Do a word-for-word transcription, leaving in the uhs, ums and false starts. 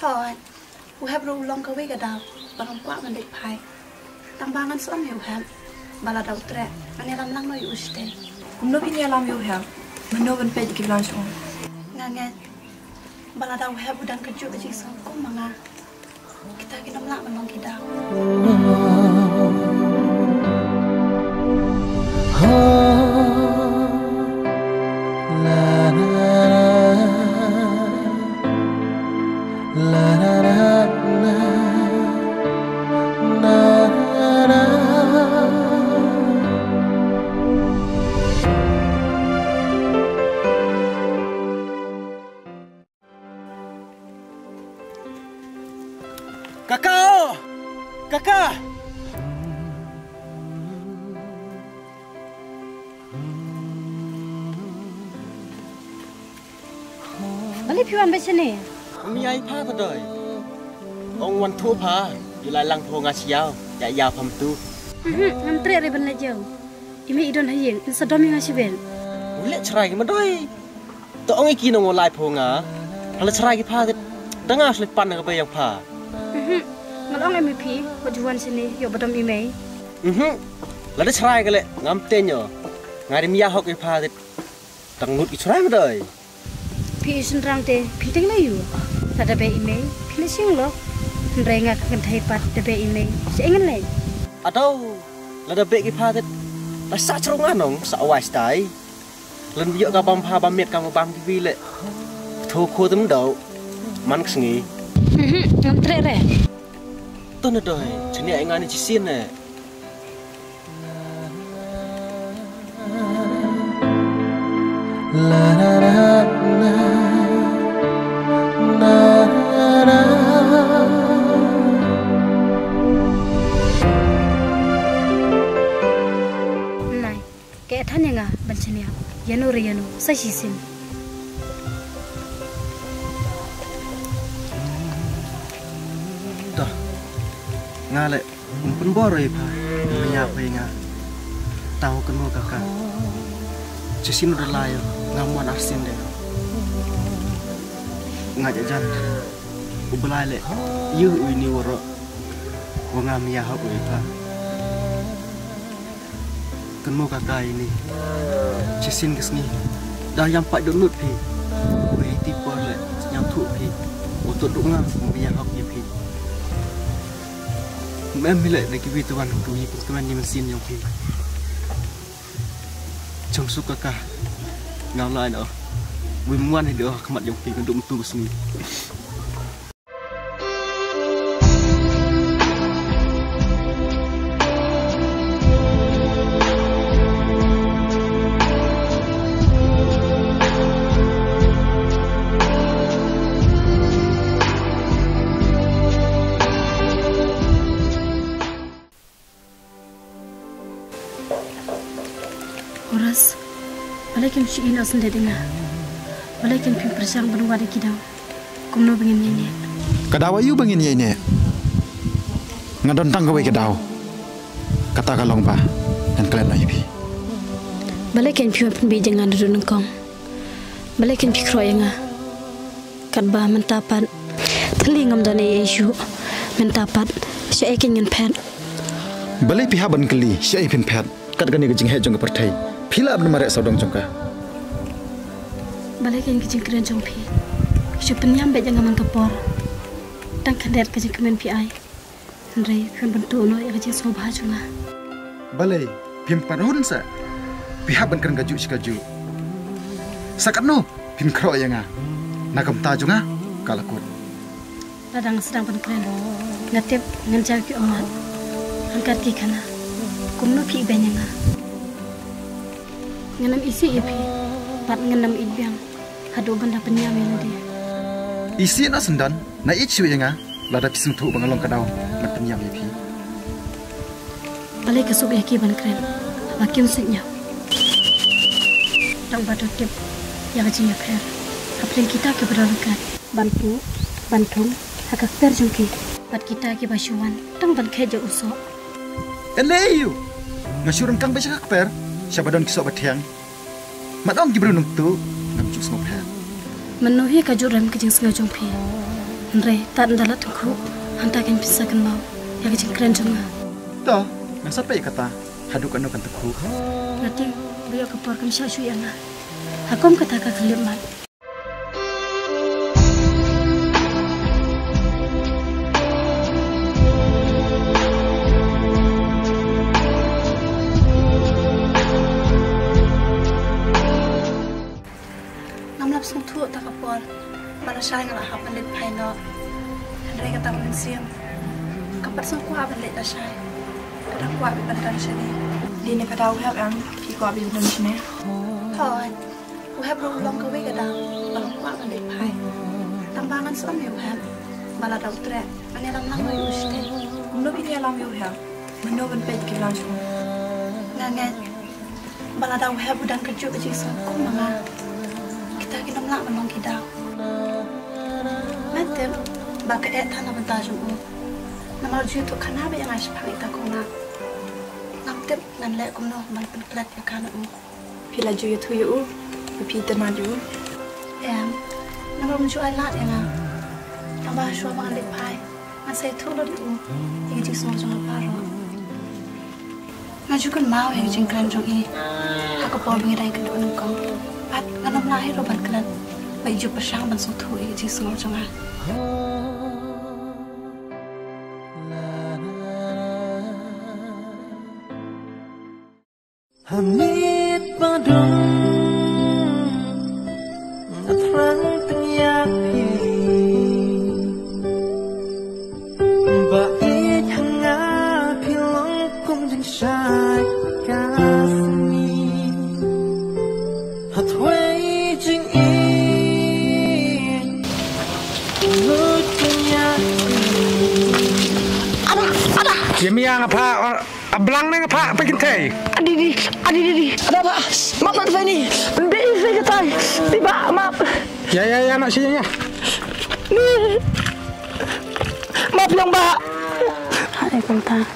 Hooid, u Hep ruh u long kawei ka daw ba ngam kwah ban leit phai. Tang ba ngan shu ong ïa u Hep ba lada u treh, ngan ïalam lang noh ïa u shatei. Kumno phin ïalam ïa u Hep? Mano ban peit ïa ki blang shu? Nga ngeit ba lada u Hep u don kajuh ka jingsngew kum ma nga, kita kin ym lah ban long ki daw. Kaka, oh! Kaka! Balei phi wan beit shane? Ym ïai pha ta doi. Ong wan thuh pha, ïa lai lang pho nga sha ïaw, ïa ïaw pha mtu. Mhm, ngam treh re ban leit ïaw. I mei i don ha ïing, in sa dom ïa nga shibit. U leh chrai ki ma doi. To ong ïa ki nong u lai pho nga. Hala chrai ki pha tit. Da nga shu leit pan na ka bei ïa pha. Mhm. Ngan ong em ïa phi, wat ju wan shane, ïoh ba dom i mei. Mhm. Lada chrai ka leh, ngam teng ïoh. Nga rim ïa hok ïa pha tit. Dang nud ki chrai ma doi. Phi i shynrang te, phi teng la ïoh. Lada beh i mei, phi la shing lok. Hynrei nga ka kynthei pat, da beh i mei. Sha ïa ngan leit. Ado, lada beh ki pha tit. La sa chru nga nong, sa wai stai. Lada ïoh ka bam pha bam miet ka ma bam ki wi leh. Tho kho tem dau. Man ka sngi. Mhm, ngam treh re. To na doi, chani ai nga ni chi sien ne. Nai, ka than ïa nga ban chaniah. Ïano re ïano, sa shisien. Dah, nga leh. Ym pynbor ïa pha, ym ïa pha ïa nga. Tang u kynmaw kaka. Shisien u da lai ïa nga, mon arsien de. Nga ja jan. U Blai leh ïa u ini waroh. Wa ngam ïa hok ïa pha. Kynmaw kaka ïa ini. Shisien ka sngi. Da ïam pat dohnud phi. Wa iti por leh sñiawthuh phi. Wa to duk nga ym ïa hok ïa phi. Mem hi leh da kiwi tuan kiwi pun tuan ni mynsiem yong phi. Chong suk kaka. Ngam lai no. Wi muan hi do khmat yong phi ngan dum tu sngi. Horas, balei kin shu ïeh noh sended ïa nga? Balei kin phim pyrshang ban wad ïa ki daw? Kumno ba ngin ïaineh? Ka daw aïu ba ngin ïaineh? Nga don tang kawei ka daw. Kata ka long ba ngan klet noh ïa phi. Balei kin phim pynbiej ïa nga naduh nyngkong? Balei kin phi khroh ïa nga? Katba mynta pat thylli ngam don ei ei shuh. Mynta pat shaei kin ngin phet? Balei phi hap ban kylli shaei phin phet? Kat kane ka jingheh jong ka pyrthei phi lah ban mareh sawdong jong ka. Balei kin ki jingkren jong phi ki shu pynïam beit ïa nga man ka por? Tang khyndiat ka jingkmen phi ai. Hynrei phi wan byntuh noh ïa ka jingsngewbha jong nga. Balei phim pat hun sa? Phi hap ban kren kajuh shi kajuh. Sa katno phin khroh ïa nga? Na ka bynta jong nga ka la kut. Lada nga sdang ban kren nga tip ngan jaw ki ummat. Hangkat ki khana kumno phi ibeiñ ïa nga. Ngan ym isih ïa phi bad ngan ym ïeit biang haduh ban da pynïam ïa lade. Isih na syndon. Na ïeit shuh ïa nga lada phi sngewthuh ba nga long ka daw ban pynïam ïa phi. Balei ka suk ïa ki ban kren haba kim suidñiew? Tang ba to tip ïa ka jingïapher hapdeng kita kiba don ryngkat ban puh ban thung ha ka kper jong ki bad kita kiba shu wan tang ban kheit ïa u soh. Ele ïu nga shu ryngkang beit sha ka kper sha ba don ki soh ba thiang. Mat ong ki briew nongtuh ngam ju sngewpher. Mynno hi ka ju rem ka jingsngew jong phi? Hynrei tad ynda la tyngkhuh, hangta kan pynsa kynmaw ïa ka jingkren jong nga. To, nga sa peit kata haduh kano kan tyngkhuh. Nga tieng ba ïoh ka por kam shah shuh ïa nga. Ha kum kata ka khyllipmat. Ngam lap sngewthuh ta ka por ba lashai nga la hap ban leit phai noh. Hynrei kata ka mynsiem ka pat sngewkwah ban leit lashai. Ka dang kwah ban don shane. Dei ne ka daw hep em ki kwah ban don shane. Hooid. U hep ruh u long kawei ka daw ba nga kwah ban leit phai. Tang ba ngan sngewthuh ïa u hep ba lada u treh ngan ïalam lang ïa u shisha. Kumno phin ïalam ïa u hep? Mano ban peit ki blang shuh? Nga ngeit ba lada u hep u don kajuh ka jingsngew kum ma nga, kita kin ym lah ban long ki daw. Nga tip ba ka eh than na bynta jong u. Namar ju ïathuh khana beit ïa nga shaphang ita kong nga. Ngam tip ngan leh kumno ban pynklet ïa ka na u. Phi la ju ïathuh ïa u ba phi itynnad ïa u? Em, namar um ju ai lad ïa nga. Tang ba shuwa ba ngan leit phai ngan sa ïathuh lut ïa u ïa ka jingsngew jong nga baroh. Nga ju kynmaw ïa ka jingkren jong i ha ka por ba ngi dang ïakynduh nyngkong. Bad ngan ym lah hi ruh ban klet ba i ju pyrshang ban sngewthuh ïa ka jingsngew jong nga. Ha miet ba dum nga thrang tyngia phi. Ba ïeit ha nga phi long kum jingshai ka sngi. Ha thwei jingïeit lut tyngia phi. Ïa mi ïa nga pha. A blang ne nga pha, pha kynthei. Adi di, adi di di. Ada ba, map na tfeni. Be i fe katai. Di ba, map. Ya, ya, ya, nak sini ya. Ni. Map yang ba. Hai, kumta.